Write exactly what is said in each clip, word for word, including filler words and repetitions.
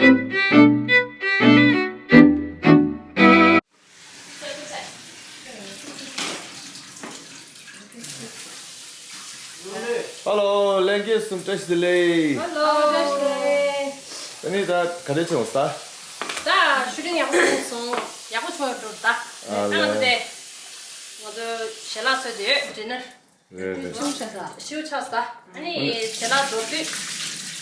ཧ་ལོ། ལྷན་རྒྱས་གསུམ་བཀྲ་ཤིས་བདེ་ལེགས། ཧ་ལོ། བཀྲ་ཤིས་བདེ་ལེགས། ད་ནི་ད་ག་རེ་བྱུང་ས། ད་ཤུ་ཊིང་ཡག་པོ་བྱུང་སོང་། ཡག་པོ་བྱུང་བ་འགྲོ་ད། ཨ་ལེ། ཨ་ནི་དེ་ང་ཚོ་ཞལ་ལག་བཟོས་ཏེ་ཡོད། ཌི་ནར། རེད་རེད། ཞུ་ཆ་ས། ཞུ་ཆ་ས། ཨ་ནི་ཞལ་ལག་མདོར་བསྡུས།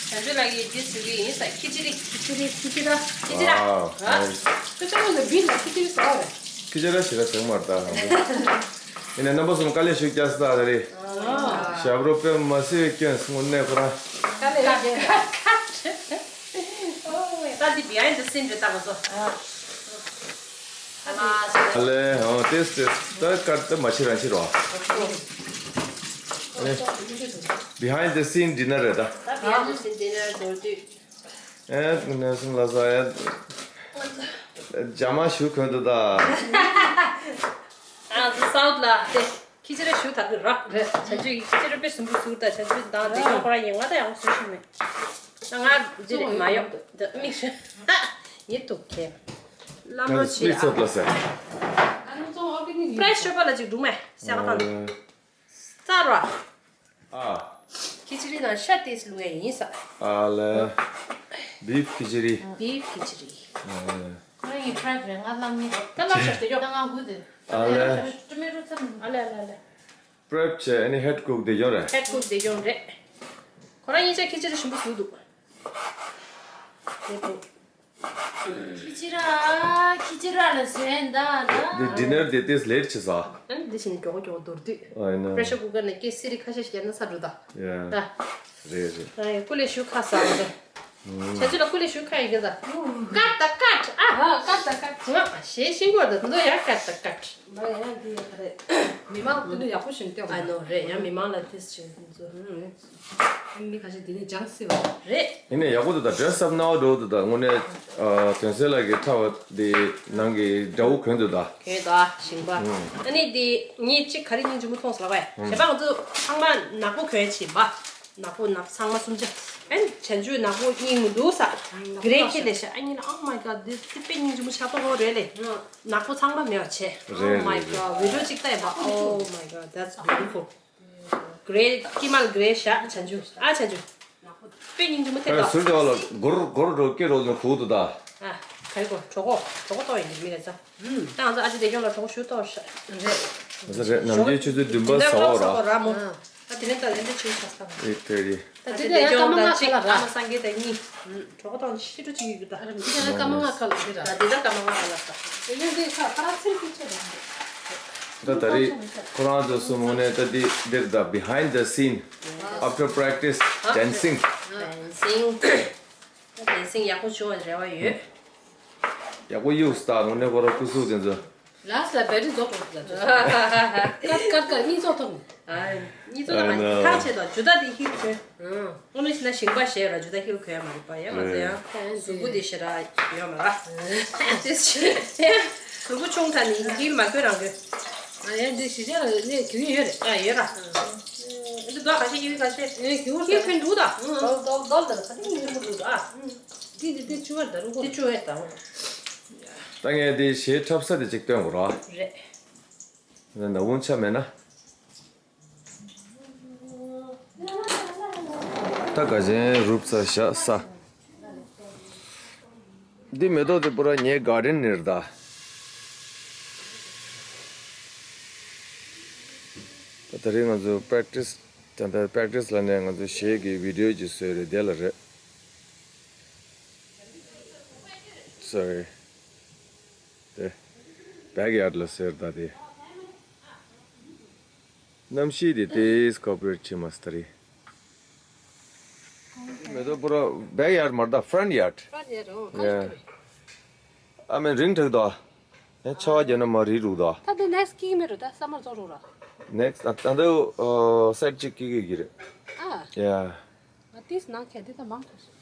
བྱང་ཆུབ་ལགས་ཀྱིས་འདི་བཟོ་གི་ཡིན་ས། ཁི་ཅི་རི། ཁི་ཅི་རི། ཁི་ཅི་ར། ཁི་ཅི་ར། Wow, nice. ཁི་ཅི་ར་ལ་བིལ་ལ་ཁི་ཅི་རི་ཟ་བ་རེད། ཁི་ཅི་ར་ཞེ་དྲག་བྱུང་མ་རེད་ད། ཡིན་ནའི་རྣམ་པ་གསུམ་དཀའ་ལས་ཞིག་བརྒྱབ་སོང་ད་རེད། ཞབས་བྲོ་དཔེ་མ་སྲིད་སྐྱོན་སོང་། དངོས་གནས་ཁོ་རང་། དཀའ་ལས་རྒྱག་ད་འདི་བི་ཧའིན་ཌི་སིན་རེད་ད་ང་ཚོ། ཨ་ལེ། ཨོ་ཏེས་ཏེས། ད་ཀ་ད་མ་ཕྱི་རང་ཕྱི་རོ། ཨ་ལེ། བི་ཧའིན་ཌི་སིན་ཌི་ནར་རེད་ད། ད་བི་ཧའིན་ཌི་སིན་ཌི་ནར་མདོར་བསྡུས། ཨེ་ནས་སུམ་ལ་ས་ཨེ། ཇ་མ་ཞུ་གོན་དུ་ད། ཨ་ཙི་སའུ་ཐི་ལ་དེ་ཁི་ཅི་ར་ཞུ་ད་གི་ར། རེད། བྱང་ཆུབ་ཀྱི་ཁི་ཅི་ར་དཔེ་ཟུམ་རུ་ཟུར་ད། བྱང་ཆུབ་དང་དེ་ཡོང་ཁོ་ར་ཡིན། ང་ད་ཡང་བཟོ་ཤེས་མེད། ད་ང་འདི་རེད་མ་ཡོང་། ད་མིག་ཤེས་ཡིད་དུ་ཁེལ། ལམ་རོ་ཆེ་ཨ། ཚོད་ལ་ཟེར། ཕྲེ་ཤོ་པ་ལ་ཅིག་འགྲོ་མེད་ཟེར་ག་དང་། ཨ། རྩ་ར། ཨ། ཁི་ཅི་རི་དང་ཤ་ཏིས་ལུ་ཡ་ཡིན་ས། ཨ་ལེ། བིབ་ཁི་ཅི་རི། བིབ་ཁི་ཅི་རི། ཨ་ལེ། ཁོ་རང་གི་ཕྲེ་རེ་ང་ལམ་ནི། ད་ལ་ཤ་ཏི་ཡོ། ད་ང་གུ་དེ། ཨ་ལེ། ཏི་མི་རུ་ཚམ། ཨ་ལེ་ཨ་ལེ་ཨ་ལེ། པྲེབ་བྱས་ཨ་ནི་ཧེད་ཀུག་དེ་ཡོད་རེད། ཧེད་ཀུག་དེ་ཡོད་རེད། ཁོ་རང་གཉིས་ཆ་ཁི་ཅི་རི་ཞིམ་པོ་བཟོས་འདུག་དེ་དེ། ཁི་ཅི་ར། ཁི་ཅི་ར་ལ་ཟེར་ད་ད། འདི་ཌི་ནར་དེ་ཏེས་ལེ་ཊི་བྱས་ས། ཨ་ནི་འདི་བཞིན་མགྱོགས་མགྱོགས་མདོར་བསྡུས། ཨ་ཡིན་ན། པྲེ་ཤར་ཀུ་ཀར་ནས་ཀེ་སི་རི་ཁ་ཤས་ཤིག་ཡར་ན་ཚར་འགྲོ་ད། ཡ། ད། རེད་རེད། ཨ་ཡ་སྐུ་ལས་ཞུ་ཁ་ས་རེད། བྱས་ཙང་སྐུ་ལས་ཞུ་ཁ་ཡི་གེ་ད། ཀཊ་ད་ཀཊ་ཨ། ཨ་ཀཊ་ད་ཀཊ། ང་ཞེས་ཤིང་གོ་ད་དུ་ཡ་ཀཊ་ད་ཀཊ། ང་ཡང་འདི་ཡག་རེད། མི་མང་ཀུན་ཏུ་ཡག་པོ་ཞིག་སྟེར་བ། ཨ་ནོ་རེད། ཡང་མི་མང་ལ་ཏེས་ཞིག་ཚོ། མི་ཁ་ཤས་དེ་ནས་སྦྱངས་སྲིད་པ་རེད། ཡིན་ནའི་ཡག་པོ་འདུག་ད། ཌེ་རེ་སི་ཨབ་གནང་བ་འགྲོ་འདུག་ད། དངོས་གནས་ཨ་དོན་གསལ་ལགས་ཀྱི་ཁྲ་བ་དེ་ནང་གི་འདྲ་བོ་གོན་འདུག་ད། གོན་ད་ཞིང་པ། ཨ་ནི་དེ་ངས་གཅིག་ག་རེ་སྙིང་རྗེ་མོ་མཐོང་སོང་ལ་བས། ཞེ་པ་ང་ཚོ་ཚང་མ་ནག་པོ་གོན་ཕྱིན་པ། ནག་པོ་ནག་ཚང་མ་གསུམ་ཆ། ཨན་བྱང་ཆུབ་ནག་པོ་སྙིང་མི་འདུག་ས། གྷི་རེ་ཁྱེར་ལས་ཤ། ཨ་ནི་ཨོ་མའི་གོཌ། འདི་དཔེ་སྙིང་རྗེ་མོ་ཆགས་ཏོ་ཧོ་རེད་ལེ། ནག་པོ་ཚང་མ་མེད་པ་བྱས། རེད། Oh my god. བི་ཌི་ཡོ་གཅིག་ལྟ་ཡིན་པ། Oh my god, that's beautiful. གྷི་རེ། ཀི་མལ་གྷི་རེ་ཤ། བྱང་ཆུབ་ཨ། བྱང་ཆུབ་དཔེ་སྙིང་རྗེ་མོ་ཐེབས་ད། ཟུར་དེ་བ་ལ་སྒོར་སྒོར་འགྲོ་སྐད་རོགས་ནས་གུག་ཏུ་ད། ཨ། ག་རེ་གོ་གྲོགས་གོ་གྲོགས་གོ་ཏོ་ཡིན་མི་རེད་ས། ད་ང་ཚོ་ཨ་ཅེ་བདེ་སྐྱོང་ལ་གྲོགས་ཞུ་ཏོ་ཤ། རེད། ང་ཚོ་རེད། ནམ་རྒྱུན་ཆུ་ཚོད་བདུན་པ་ཟ་འོག་ར། ར་མོ། ད་དེ་ནས་ད་ལན་འདྲ་བྱེད་ཤག་ས། ཨེ་ཏེ་རི། ད་ཨ་ཅེ་བདེ་སྐྱོང་དང་གཅིག་ཨ་མ་སངས་རྒྱས་དང་གཉིས། གྲོགས་གོ་ཏོ་ཤི་ཏུ་ཅིག་ཡོད་ད། ད་དེ་ད་ཀ་མ་ང་ཁ་ལ་ཟེར་ར། ད་དེ་ད་ཀ་མ་ང་ཁ་ལ་ཟེར། དེ་ནས་དེ་ཁ་ཁ་ར་ཚིར་ཀི་ཆེ་ར། ད་ད་རེས་ཁོ་རང་ཚོ་གསུམ་ངོ་ནས་ད་འདི་འདིར་ད་behind the scene, after practice, dancing. ཌན་སིང་། ཌན་སིང་ཡག་པོ་བྱུང་བའི་རེ་བ་ཡོད། ཡག་པོ་གཡུགས་སྟ་ངོ་ནས་ཁོ་རང་སྐུ་གཟུགས་དེ་ཚོ། ལགས་ལ་བེ་ཏི་རྫོགས་འགྲོ་གི་ལ་འགྲོ། ཀར་ཀར་ཀར་གཉིས་རྫོགས་ཐོབ་ནས། ཨ་གཉིས་རྫོགས་ལ་མ་ཐག་ཆད་དོ་ཇུ་ད་དེ་ཧིལ་གོན། དངོས་གནས་བྱས་ན་ཞིང་པ་ཞེས་ར་ཇུ་ད་ཧིལ་གོན་ཡ་མ་རེད་པ། ཡ་ང་ཚོ་ཡང་གཟུགས་པོ་དེ་ཞེ་དྲག་ཡོད་མ་ར། གཟུགས་པོ་ཆུང་ཐ་ནི་ཧིལ་མ་གོན་རང་གོན། ཨ་ཡ་འདི་ཞི་ཅང་ལ་ནས་གྱོན་ཡོད་རེད། ཨ་ཡོད་ར། འདི་དོ་ཁ་ཤས་ཡིན་ཁ་ཤས་ངས་གྱོན་ཧིལ་གོན་འདུག་ད། དོ་དོ་དོ་ལ་ཁ་ཏིང་ཡིན་མོ་འདུག་ད། འདི་འདི་འདི་ཆུ་བར་ད་རུང་གོ། འདི་ཆུ་བར་ད། ད་ངས་འདི་གཞས་འཁྲབ་ས་དེ་གཅིག་སྟོན་དགོས་ར། རེད། ན་ན་འུན་ཆ་མེད་ན། ད་ག་ཅན་རུབ་ས་ཞ་ས། འདི་མེ་ཏོག་དེ་པུ་ར་ངའི་གར་ཌེན་ནི་རེད་ད། ད་ད་རེས་ང་ཚོ་པྲེག་ཊི་སི་ད་ལྟ་པྲེག་ཊི་སི་ལ་ནས་ང་ཚོ་གཞས་ཀྱི་བི་ཌི་ཡོ་ཅིག་བཟོས་རེད་དེ་ལ་རེད། སོ་རི། དེ། བེག་ཡཱརཌ་ལ་ཟེར་ད་དེ། གནམ་གཤིས་དེ་ཏོག་ཙམ་ཀོ་པ་རེཊ་བྱེད་མ་སྟ་རེད། མེ་ཏོག་པུ་ར་བེག་ཡཱརཌ་མ་རེད་ད། ཕྲོན་ཊི་ཡཱརཌ། ཕྲོན་ཊི་ཡཱརཌ། ཨོ། ཡ། ཁ་ཤས་ཨ་མེ་རིང་དྲགས་དོ། ཡང་ཆར་པ་བརྒྱབ་ན་མར་རིལ་འགྲོ་གི་འདུག་ད་དེ་ནེག་སི་ཊི་སྐྱིད་མེད་འགྲོ་ད་སམ་མར་རྫོགས་འགྲོ་ར། ནེག་སི་ཊི་ད་ད་ལྟ་སེཊ་གཅིག་སྐྱིད་ཀྱི་རེད། ཨ། ཡ། ང་ཏིས་ནང་ཁྱེད་འདི་ད་མང་ཐུབ་སོང་།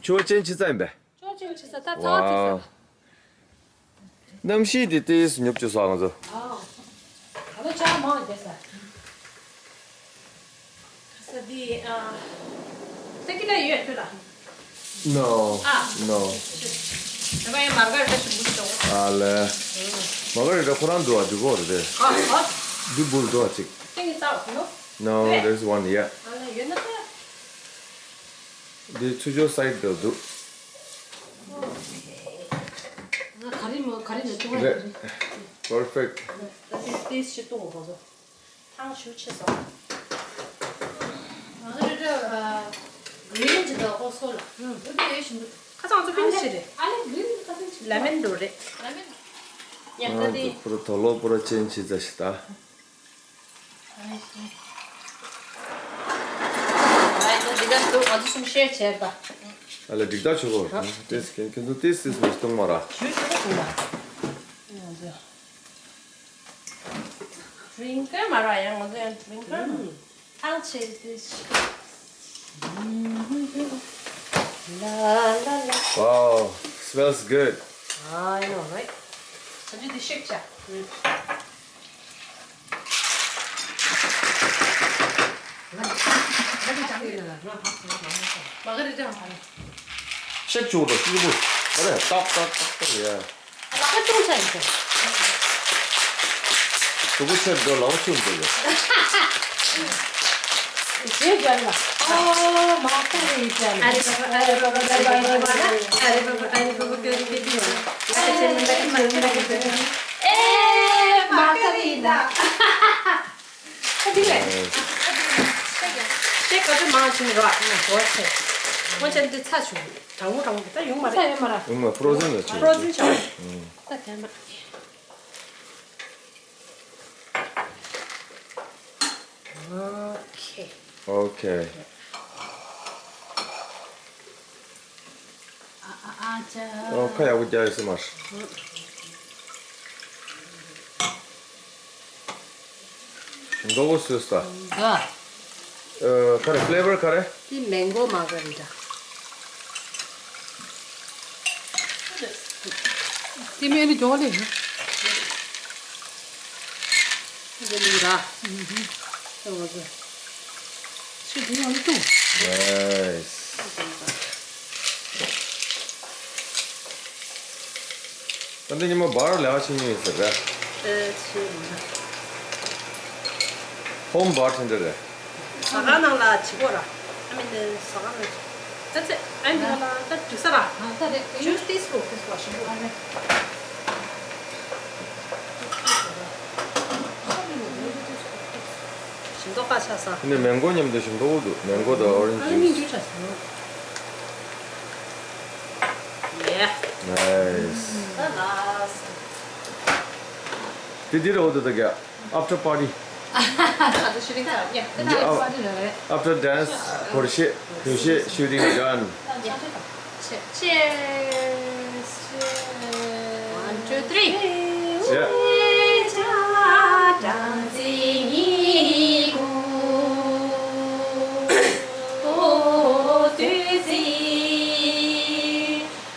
ཆུ་བ་ཅན་ཆི་ཙམ་ཡིན་པས། ཆུ་བ་ཅན་ཆི་ཙམ་ད་ཚ་བ་ཚིག་ས། གནམ་གཤིས་འདི་ཏིས་ཉོབ་བཅུག་སོང་ང་ཚོ། ཨ། ད་ལོ་ཆར་མང་རྒྱག་ས། ཁ་ས་འདི་ཨ། ད་ཀི་ལ་ཡོད་ཁྱོད་ལ། No. No. ཨ་ལེ། མ་ག་རི་ཊ་ཁོ་རང་འདུག་ཨ། འདི་གོ་རེད། འདི་འབུར་འདུག་ཨ་ཅིག No, there's one, yeah. འདི་ཚུར་ཕྱོགས་སའིཌ་དུ་འདུག་རེད། Perfect. ཐང་ཞུ་ཆེ་སོང་། ང་ཚོ་རེ་འདྲ་གི་རིན་གྱི་འདུག་ཨོ་སོ་ལ། འདི་དེ་ཡོད་བཞིན་འདུག་ཁ་སང་ཚོ་ཕིན་ཤི་རེད། ཨ་ལེ་གི་རིན་ཁ་སང་ལ་མེན་འགྲོ་རེད། ལ་མེན། ཡ་ད་དེ། ཕུ་རུ་དོ་ལོ་པུ་ར་ཅན་ཆི་ཙ་ཞི་ད། ཨ་ལེ་འགྲིག་ད་ཆོག་གོ། ཏེས་ཁྱེད་ཚོ་ཏེས་ཏེས་མི་གཏོང་མ་ར། ཞུ་ཆོག་གོ་ང་ཚོ། Drink མ་ར་ཡང་ང་ཚོ་ཡང་drink མ་ཐང་ཆད་དེ་ཤི། ལ་ལ་ལ། Wow, smells good. I know, right? ས་ཆུ་དེ་ཤེག་བྱ། མ་ག་རི་ཊ། ཤེག་བྱུང་དང་ཤུ་གུ་བུ། ཨ་རེ་ཏག་ཏག་ཏག་ཏག་ཡ། ལག་པ་བཙུམ་ས་ཡིན་ས། གཟུགས་པོ་ཆེར་འགྲོ་ལག་པ་བཙུམ་འགྲོ་ཡ། ཞེས་བརྒྱབ་ལ། ཨོ་མ་ཀ་རི་ཊ་ནི། ཨ་རེ་བ་བ་ཨ་རེ་བ་བ་ཨ་རེ་བ་བ་ཨ་རེ་བ་བ་ཀ་རི་ཀ་རི་ཡ། ཨ་རེ་བ་བ་ཨ་རེ་བ་བ་ཀ་རི་ཀ་རི་ཡ། ཨེ་མ་ཀ་རི་ཊ། ཨ་དེ་རེད། ཤེག་ག་ཚོད་མང་བྱུང་ར་ཨ་ནི་འགྲོ་ཆེ། སྔོན་ཆད་འདི་ཚ་བྱུང་། གྲང་མོ་གྲང་མོ་ད་ཡོང་མ་རེད། ཚ་ཡོད་མ་རེད། ཡོང་མ་ཕུ་རོ་ཛན་ལ་ཆུ། ཕུ་རོ་ཛན་ཆགས། ད་དེ་མ། ཨོ་ཁེ། ཨོ་ཁེ། ཨ་ཨ་ཨ་ཅག་ཨོ་ཁ་ཡག་པོ་རྒྱག་ཡོད་སེ་མར། མགོ་བོ་སོས་ད། ག་ཨ་ག་རེ་ཕི་ལེ་བར་ག་རེ། དེ་མེང་གོ་མ་ག་རི་ཊ། དེ་མེད་ནི་འགྲོ་ལེ། འདི་ནི་ར། ཨུ་ཧུ། ཨོ་ཟེ། ཆུ་དེ་ཡང་ལྟུང་། Nice. ད་འདི་ཉི་མ་བར་ལས་ཀ་བྱེད་མྱོང་ཡོད་ཟེར་རེད། ཨེ་ཆེ་མ། ཧོམ་བར་ཊེན་ཌར་རེད། ཟ་ཁང་ནང་ལ་བྱེད་དགོས་ར། ཨ་མི་འདི་ཟ་ཁང་ནང་ད་ཚེ་ཨ་འདི་ལ་ད་འགྲིག་ས་ར། ཨ་ད་རེད། ཇུས་ཏིས་ལོ་ཏིས་ལོ་ཞིམ་པོ། ཞིམ་མདོག་ཁ་ཆགས་ས། ཨ་ནི་མེང་གོ་མཉམ་དུ་ཞིམ་མདོག་འདུག་མེང་གོ་དང་ཨོ་རེན་ཇི་ཨ་ནི་ཇུས། ཇུས་ཆགས་སོང་། ཡེ། Nice. ད་ལགས། དེ་འདི་རེད་འོ་དེ་ད་ག After party. After shooting time. Yeah. Yeah, after party རེད། After dance, བོར་ཤེས། དུས་ཤེས། Shooting done. Yeah. Cheers. One, two, three. Yeah.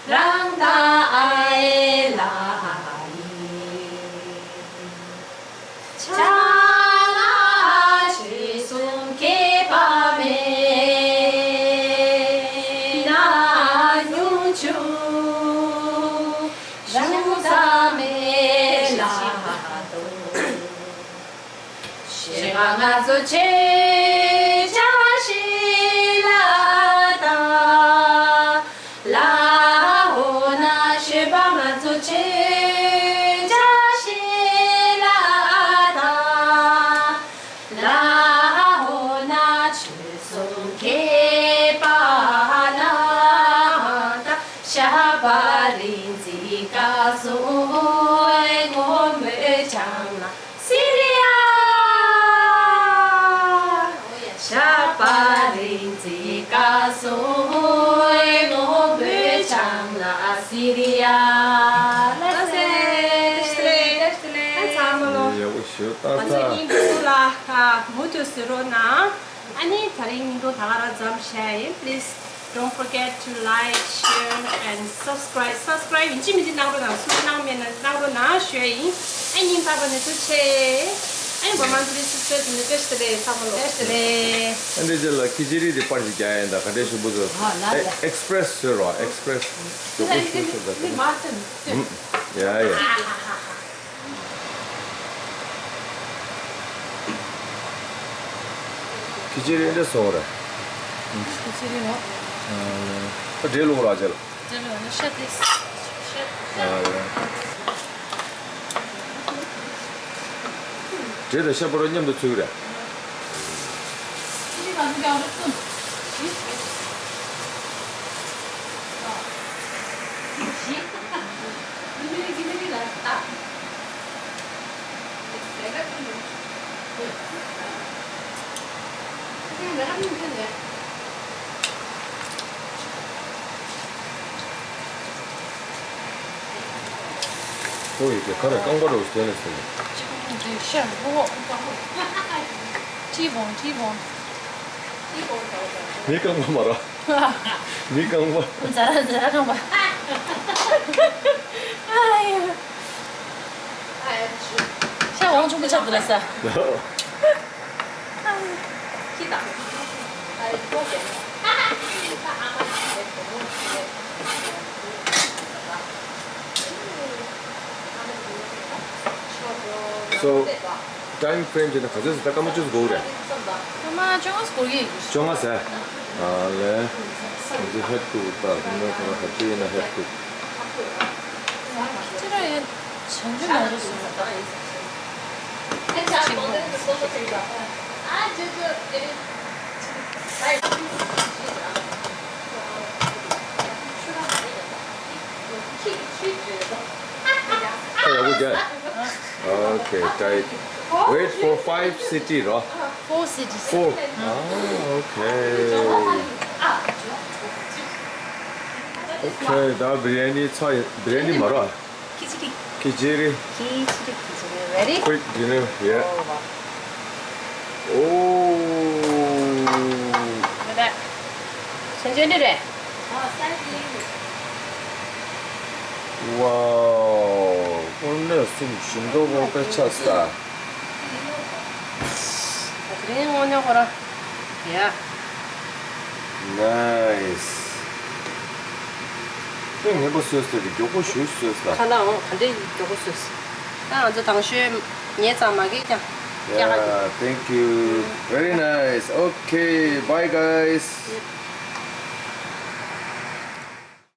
རང་དང་ཨ་ཡེ་ལ་ཡིན། ཆ་ལ་ཆོས་གསུམ་མཁས་པ་མེད་ན། ཉུང་ཆུང་གཞུང་ས་མེད་ལ་ལྟོས། ཤེས་པ་ང་ཚོ་ཆོས་ཆ་ཤེས་ལ་ད། ལ་འོ་ན་ཤེས་པ་ང་ཚོ་ཆོས་ཆ་ཤེས་ལ་ད། ལ་འོ་ན་ཆོས་གསུམ་མཁས་པ་ལ་ད། ཤ་པ་རི་འཛི་ཀ་སོང་ངོ་མོ་ཆང་ལ། སི་རི་ཡ། ཤ་པ་རི་འཛི་ཀ་སོང་ངོ་མོ་ཆང་ལ་སི་རི་ཡ། ལ་སེ། ལ་སེ། ཚང་མ་ལོ། ཡག་པོ་ཞུ་ད། ང་ཚོའི་ཉིན་དུ་ལ་མུ་མཐུད་གཟིགས་རོགས་གནང་། ཨ་ནི་དེ་རིང་ཉིན་དུ་ད་ག་རང་མཚམས་བཞག་ཡིན། Please don't forget to like, share and subscribe. Subscribe ཡིན་གཅིག་མིན་གཅིག་གནང་རོགས་གནང་། སུ་གནང་མེད་ན་གནང་རོགས་གནང་ཞུ་ཡིན། ཨ་ཉིན་པ་བ་ནས་ཐུགས་ཆེ། ཨེ་མ་མ་འདི་ཚོ་ཚོས་ནི་བཀྲ་ཤིས་བདེ་ལེགས་ཚང་མ་ལོ། བཀྲ་ཤིས་བདེ་ལེགས། ཨ་འདི་རྗེས་ལ་ཁི་ཅི་རི་དེ་པར་ཞིག་རྒྱག་ཡིན་ད། ག་འདྲས་ཞིག་འབུ་ཚོ། ཨ་ལ་ལ། ཨེ་ཨེགས་པི་རེ་སི་བཟོས་རོགས། ཨེགས་པི་རེ་སི་ཨ་ལ་ཞིག་ཞུ་ཞུ་ད། ཡ་ཡ། ཁི་ཅི་རི་འདྲ་སོང་ར། ཁི་ཅི་རི་ནོ། ཨ་འདྲེ་ལོག་ར་རྗེས་ལ། འདྲེ་ལོག་ནི་ཤ་དེ། ཤ། ཨ་ལ། འདྲེ་དང་ཤ་པོ་ར་མཉམ་དུ་ཚུད་ཀྱི་རེད། ཁོ་ཡི་གེ་ཁ་རེ་རྐང་པ་རུ་སྟོན་ལ་སོང་། ཅི་བོང་ཅི་བོང་། མི་རྐང་པ་མ་ར། མི་རྐང་པ། ཛ་ར་ཛ་ར་རྐང་པ། ཤ་བོང་ཆུང་པོ་ཆགས་འདུག་ལ་ས། So, time frame བྱས་ན་ག་ཚོད་ཟེར། ད་སྐར་མ་བཅུ་ཙམ་འགོར་རེད། སྐར་མ་བཅོ་ལྔ་འགོར་གྱི་ཡོད། བཅོ་ལྔ་ཟེར། ཨ་ལས། ང་ཚོ་ཧེབ་ཏུ་ད་ཁོ་ན་ཁོ་ན་ཧ་ཅི་ཡིན་ན་ཧེབ་ཏུ། ཁྱེད་རང་ཡང་བྱང་ཆུབ་མ་རེད་ཟེར་ན་ད་ཡིན་ཟེར། ཁ་ཡག་པོ་རྒྱག Okay, tight. Wait for five city རོ། Four cities. Four. Ah, okay. Okay, ད་བི་རི་ཡ་ནི་ཚོ་བི་རི་ཡ་ནི་མ་རོ། ཁི་ཅི་རི། ཁི་ཅི་རི། ཁི་ཅི་རི། Ready? Quick dinner, yeah. Oh, wow. Oh. Look at that. ཆུང་ཆུང་འདི་རེད། Wow. ཨོ་ནི་སུམ་ཞིམ་མདོག་ཁ་པོ་དཔེ་ཆགས་སོང་། ད་དེ་རིང་དངོས་གནས་ཁོ་རང་། Yeah. Nice. དཔེ་ངན་པ་བཟོས་ཟེར་གི། མགྱོགས་པོ་ཞེ་པོ་བཟོས་ཟེར། ཁ་ལག་འོང་ག་འདྲས་མགྱོགས་པོ་བཟོས་ཟེར། ད་ང་ཚོ་དང་ཤོས་ཉལ་ཙམ་མ་གིས་ཀྱང་། Yeah, thank you. Very nice. Okay, bye guys.